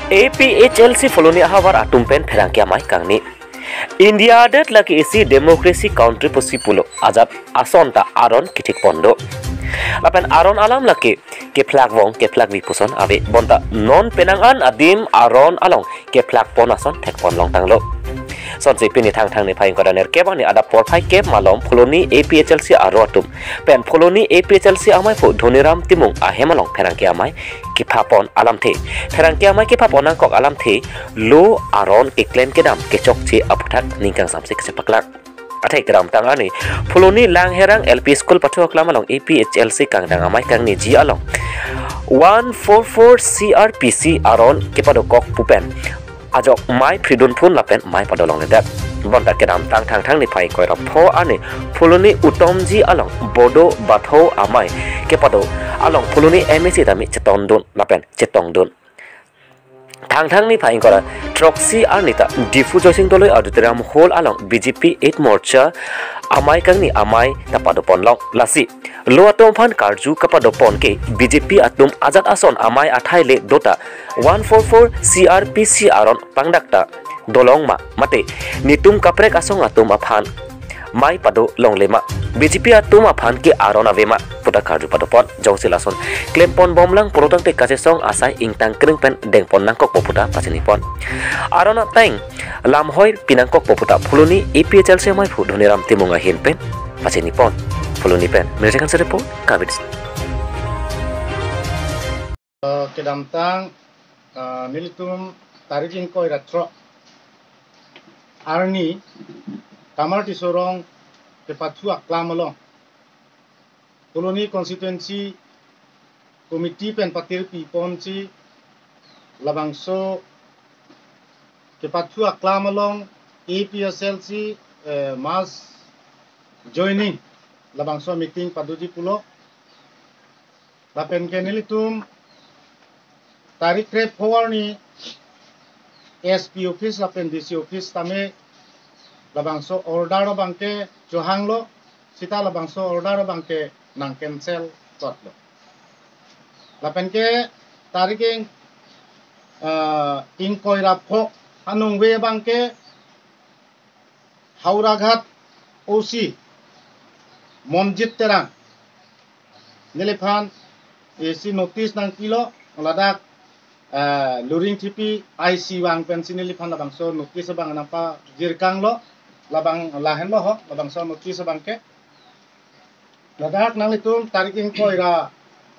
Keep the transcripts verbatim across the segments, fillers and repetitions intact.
A P H L C Phuloni ahavar atum pen pherangke amei kangni. India adet lake isi democracy country pusi pulo, ajat ason ta aron kethik pon do. Lapen aron alam lake kephlak vong kephlak vi puson ave, bonta non penang an adim aron along kephlak pon ason thek pon longtanglo. Sonsi pini Thangthang niphai ingkoi ra nerkep arni adap porphai kep malom Phuloni A P H L C aro atum pen Phuloni A P H L C ameiphu Dhoniram Timung ahem along pherangke amei kepha pon alamthe. Pherangke amei kepha pon nangkok alamthe lo aron keklem kedam kechokche aputhak ning kangsamse kachepaklang. Athe kedamtang arni Phuloni Langherang L P School pathu aklam along A P H L C kangdang amei kangniji along one four four C R P C aron kepadokok pu pen ajok mei phridun phun lapen mei padolongledet. Bonta kedamtang Thangthang niphai ingkoi ra pho arni Phuloni Utomji along Bodo Bathou amei kepado along Phuloni M A C tame chetongdun lapen chetongdun. Thangthang niphai ingkoi ra throksi arni ta Diphu Joysing Doloi Auditorium Hall along B J P Eighth Morcha amei kangni amei ta pado pon long. Lasi lo atum aphan karju kapado pon ke B J P atum ajat ason amei athai le do ta one four four C R P C aron pangdak ta dolong ma mate netum kaprek asong atum aphan mei pado longle ma, B J P atum aphan ke aron ave ma puta karju pado pon. Jongsi lason klem pon bomlang pulotangte kachesong asai ingtang kring pen deng pon nangkokpo puta pachini pon. Aron ateng lamhoi pinangkokpo puta Phuloni A P H L C ameiphu Dhoniram Timung ahin pen pachini pon. Phuloni pen Mirjekhan Serepo, Karbi District. Eh, kedamtang, eh, nelitum tarik ingkoi ra throk arni Kamar Tisso Rong kepathu aklam along Phuloni Constituency Committee pen patirpi ponsi labangso kepathu aklam along A P H L C, eh, mass joining labangso meeting padoji pulo. Lapen ke nelitum tarik krepho arni S P office lapen D C office tame labangso order abangke chohanglo, seta labangso order abangke nang cancel chotlo. Lapen ke tarik ing, ah, ingkoi ra pho anung ve abangke Howraghat O C Monjit Terang neliphan isi notice nangpilo, ladak, eh, Luring Thepi I C vang pensi neliphan labangso notice abang nangpajirkanglo, labang lahenlo ho labangso notice abangke. Ladak nanglitum tarik ingkoi ra,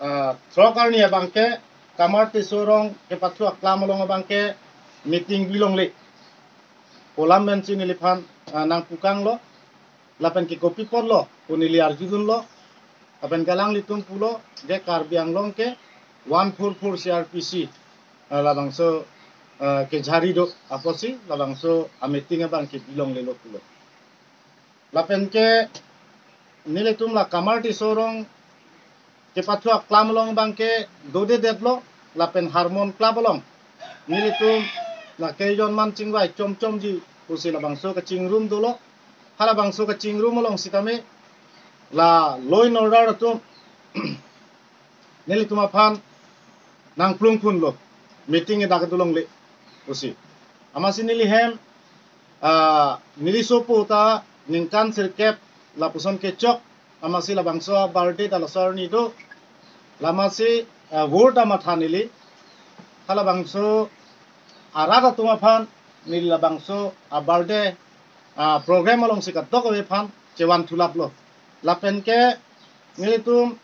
eh, throk arni abangke Kamar Tisso Rong kepathu aklam along abangke meeting bilongle pu alam pensi neliphan, ah, nangpukanglo, lapen ke kopi ponlo pu neli arjudunlo, lapen ke alanglitum pulo je Karbi Anglong ke one four four C R P C, ah, labangso, ah, kejari do apotsi labangso ameeting abangke bilonglelo pulo. Lapen ke nelitum la Kamar Tisso Rong kepathu aklam along abangke dodedetlo, lapen Harmon Club along nelitum la keijon man chingvai chomchomji pusi labangso kachingrum dolo. Halabangso kachingrum along sitame la law and order atum nelitum aphan nangplung phunlo, meeting edak dolongle pusi. Amatsi neli hem, ah, neli sopo ta ningkan sirkep lapuson kechok, amatsi labangso birthday ta laso arni do, la amatsi, ah, word amatha neli, halabangso arat atum aphan neli labangso a birthday, ah, program alongsi kadokave aphan chevan thulaplo. Lapen ke nelitum,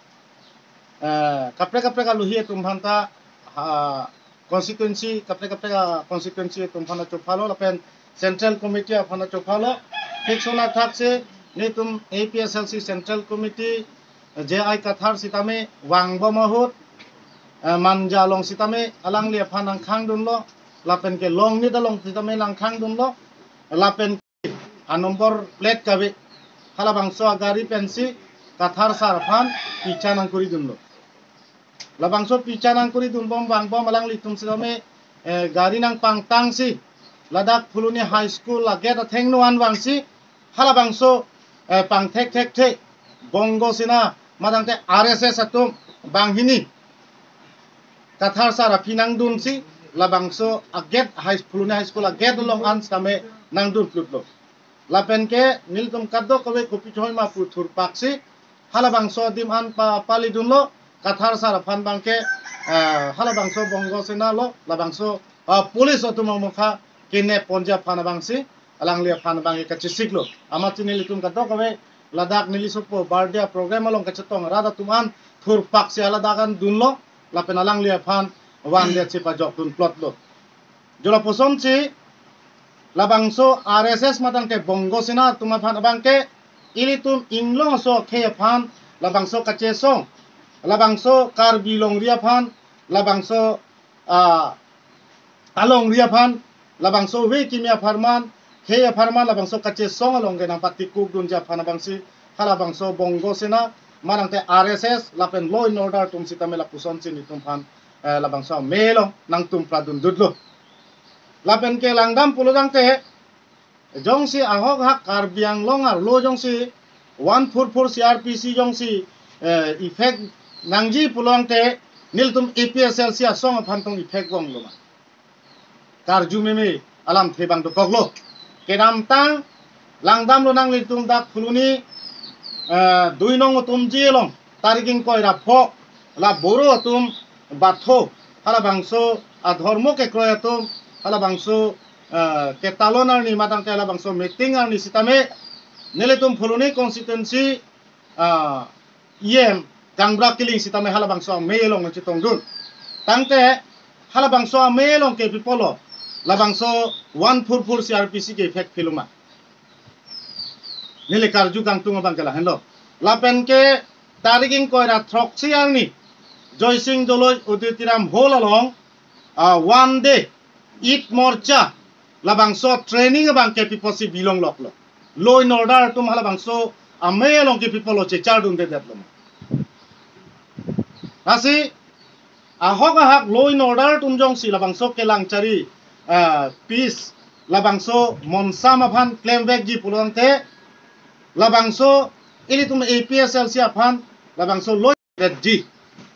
eh, kaprek kaprek aluhi atum aphanta, ah, constituency, kaprek kaprek a constituency atum aphanta chophalo, lapen Central Committee aphanta chophalo. Thik sona thak si nelitum A P H L C Central Committee, eh, J I Kathar sitame vangbom ahut, eh, Manja along sitame alangli aphan nangkhangdunlo, lapen ke Longnit along sitame nangkhangdunlo, lapen a number plate kave, halabangso agari pensi Kathar sar aphan picha nangkuridunlo. Labangso picha nangkuridunbom vangbom alanglitum sitame, eh, gari nangpangtangsi ladak Phuloni High School a gate athengno an vangsi halabangso, eh, pangthek thekthe Bongo Sena madangte R S S atum banghini Kathar sar aphi nangdunsi labangso a-gate high, Phuloni High School a-gate along an sitame nangdun plutlo. Lapen ke nelitum kadokave kopi choi ma pu thurpaksi halabangso adim an pa, palidunlo. Kathar sar aphan abangke, eh, halabangso Bongo Sena lo, labangso, ah, police atum amokha kenep ponji aphan abangsi alangli aphan abangke kachesiklo. Amat si nelitum kadokave ladak neli sopo birthday program along kachetong rat atum an thurpaksi haladak an dunlo, lapen alangli aphan van det si pajokdun plotlo. Jo lapuson si labangso R S S matangte Bongo Sena atum aphan abangke ilitum inglong aso akhei aphan labangso kachesong, labangso Karbi longri aphan, labangso, ah, alongri aphan, labangso ove kimi apharman, khei apharman, labangso kachesong along ke nangpatikukdunji aphan abangsi halabangso Bongo Sena matangte R S S lapen law and order atum sitame lapuson si nelitum aphan, eh, labangso amei along nangtum pradundutlo. Lapen ke langdam pulotangte jongsi ahok ahak Karbi Anglong arlo jongsi one four four C R P C jongsi, eh, effect nangji pulotangte nelitum A P H L C asong aphan tong effect vanglo ma? Karju meme alamthe abang dokoklo. Kedamtang langdamlo nanglitum dak Phuloni, eh, dui nong atumji along tarik ingkoi ra pho la Boro atum batho halabangso adhormo kekroi atum halabangso, eh, ketalon arni matangte halabangso meeting arni sitame nelitum Phuloni constituency, ah, E M Kangbura Killing sitame halabangso amei along chetongdun. Tangte halabangso amei along ke pi apotlo labangso one four four C R P C ke effect philuma? Neli karju kangtung abangke lahenlo. Lapen ke tarik ingkoi ra throksi arni Joysing Doloi Auditorium Hall along, ah, one day Eid Morcha labangso training abangke pi apotsi bilong loklo? Law and order atum halabangso amei along ke pi apotlo chechardundedetlo? Lasi ahok ahak law and order atum jongsi labangso kelangchari, ah, peace labangso monsam aphan klemvekji pulotangte labangso ilitum A P H L C aphan labangso law ji.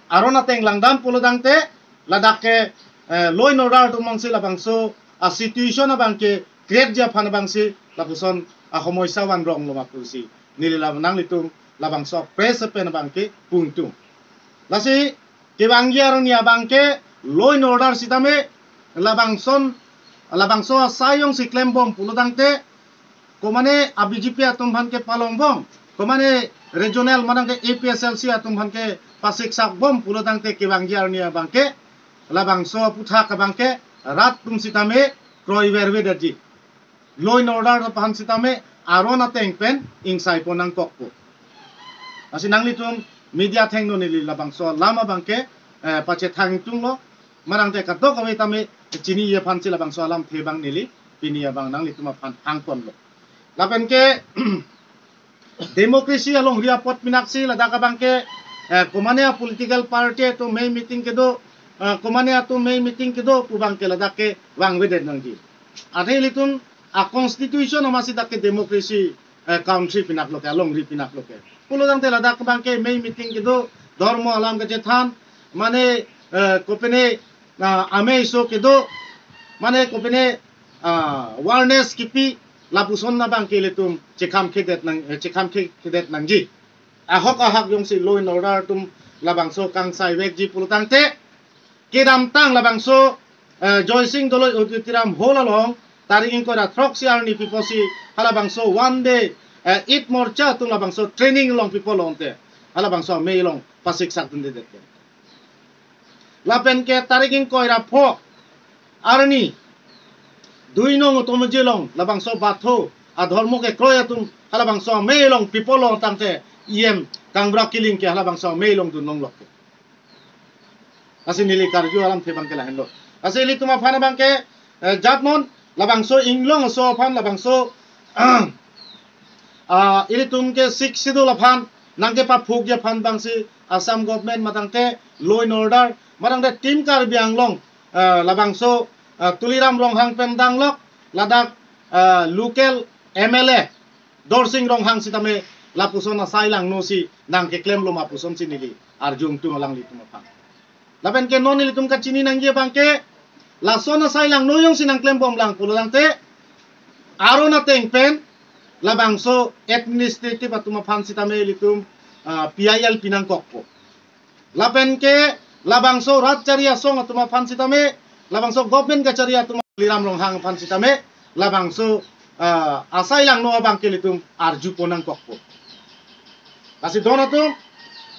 Aron ateng langdam pulotangte ladak ke, eh, law and order atum abangsi labangso a-situation abangke create ji aphan abangsi lapuson ahomoisa vanronglo ma pusi neli la nanglitum labangso press pen abangke pungtung. Lasi kevangji arni abangke law and order sitame labangson, labangso asai jongsi klembom pulotangte komane a-B J P atum aphan ke palongbom, komane regional matangte A P H L C atum aphan ke pasiksakbom pulotangte kevangji arni abangke labangso aputhak abangke rat atum sitame kroivervedetji. Law and order aphan sitame aron ateng pen ingsaipo nangkokpo. Lasi nanglitum media athengno neli labangso alam abangke, eh, pachethangtunglo. Matangte kadokave tame chiniji aphansi labangso alamthe abang neli pini abang nanglitum aphan hangponlo. Lapen ke democracy alongri apot pinaksi ladak abangke, eh, komane a-political party atum amei meeting kedo, eh, komane atum amei meeting kedo pu abangke ladak ke vangvedet nangji. Athe ilitum a-constitution amatsi dak ke democracy, eh, country pinaklo ke, alongri pinaklo ke. Pulotangte ladak abangke amei meeting kedo, dhormo alam kachethan, mane, eh, kopine, ah, amei aso kedo, mane kopine, ah, awareness kipi, lapuson abangke ilitum chekhamkhedet nang, eh, chekhamkhedet nangji. Ahok ahak jongsi law and order atum labangso kangsaivekji pulotangte kedamtang labangso, eh, Joysing Doloi Auditorium Hall along tarik ingkoi ra throksi arni pi apotsi halabangso one day, eh, Eid Morcha atum labangso training along pi apotlo ante halabangso amei along pasiksakdundedet. Lapen ke tarik ingkoi ra pho arni dui nong atumji along labangso batho adhormo kekroi atum halabangso amei along pi apotlo tangte E M Kangbura Killing ke halabangso amei along dun longlok. Lasi neli karju alamthe abangke lahenlo. Lasi ilitum aphan abangke, eh, jatnon labangso inglong aso aphan labangso, ah, ilitum ke Sixth Schedule aphan nangkepaphukji aphan abangsi Assam government matangte law and order matangte Team Karbi Anglong, eh, labangso, eh, Tuliram Ronghang pen danglok ladak, eh, local M L A Dorsing Ronghang sitame lapuson asai langno si nangkeklemlo ma pusonsi neli arjungtung alanglitum aphan. Lapen ke non ilitum kachini nangji abangke Lason asai langno jongsi nangklembomlang pulotangte, aron ateng pen labangso administrative atum aphan sitame ilitum, ah, P I L pinangkokpo. Lapen ke labangso rat chari asong atum aphan sitame, labangso government kachari atum, Tuliram Ronghang aphan sitame labangso, ah, asai langno abangke ilitum arjupo nangkokpo. Lasi don atum,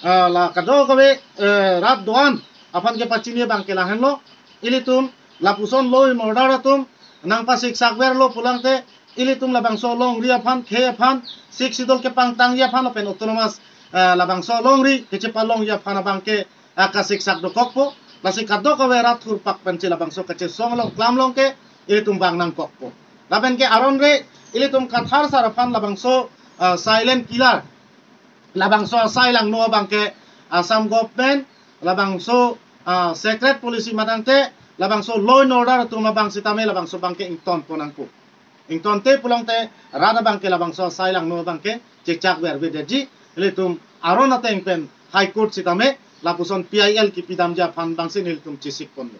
ah, la kadokave, eh, rat do-an aphan kepachini abangke lahenlo, ilitum lapuson law and order atum nangpasiksak verlo pulotangte, ilitum labangso alongri aphan, khei aphan, Sixth Schedule kepangtangji aphan lapen autonomous, eh, labangso alongri kachepalongji aphan abangke, eh, kasiksak dokokpo. Lasi kadokave rat thurpak pensi labangso kachesong along klam along ke ilitum vang nangkokpo. Lapen ke aron re, ilitum Kathar sar aphan labangso, eh, silent killer, labangso asai langno abangke Assam government, labangso, ah, secret policy matangte, labangso law and order atum abang sitame labangso abangke ingtonpon nangkok. Ingtonte pulotangte rat abangke labangso asai langno abangke chechak vervedetji, ilitum aron ateng pen High Court sitame lapuson P I L kipidamji aphan abangsi nelitum chesikponlo.